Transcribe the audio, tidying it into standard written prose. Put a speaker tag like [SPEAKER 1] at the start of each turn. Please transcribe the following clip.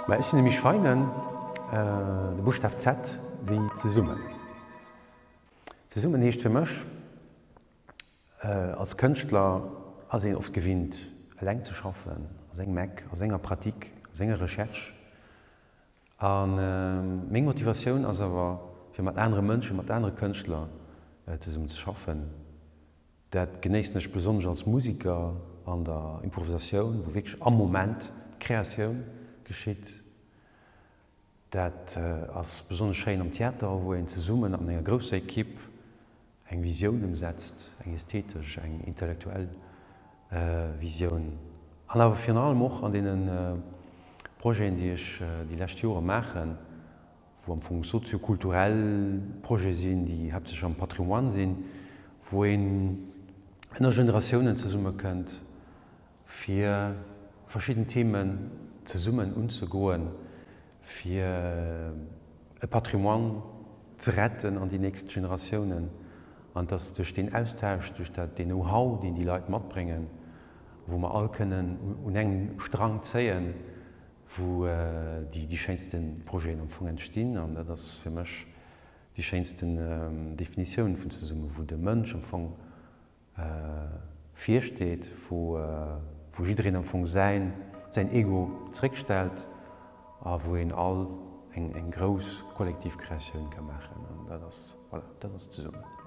[SPEAKER 1] Mä ech sinn de Misch Feinen, de Buschtaf Z wéi zesummen. Zesummen heescht fir mech, als Kënschtler ass een oft gewinnt eleng ze schaffen, a sengem Eck, a senger Pratique, a senger Recherche. A meng Motivatioun ass awer, fir mat anere Mënschen, mat anere Kënschtler zesummen ze schaffen. Dat genéissen ech besonnesch als Musiker an der Improvisatioun, wou wierklech am Moment d'Kreatioun geschitt. Dat ass besonnesch schéin am Theater, wou een zesummen an enger grousser Ekipp eng Visioun ëmsetzt, eng ästhetesch, eng intellektuell Visioun. An awer virun allem och an deene Projeten, déi ech déi lescht Jore maachen, wou am Fong soziokulturell Projete sinn, déi haaptsächlech am Patrimoine sinn, wou een ënner Generatiounen zesummekënnt, fir verschidden Themen zesummen unzegoen, fir e Patrimoine ze retten an déi nächst Generatiounen, an dass duerch deen Austausch, duerch dat, deen Know-how, deen déi Leit matbréngen, wou mer all kënnen un engem Strang zéien, wou déi schéinste Projeten am Fong entstinn. An dat ass fir mech déi schéinsten Definitioun vun zesummen, wou de Mënsch am Fong virsteet, wou jiddereen am Fong säin Ego zréckstellt a wou een all eng grouss kollektiv Kreatioun ka maachen. An dat ass, voilà, dat ass zesummen.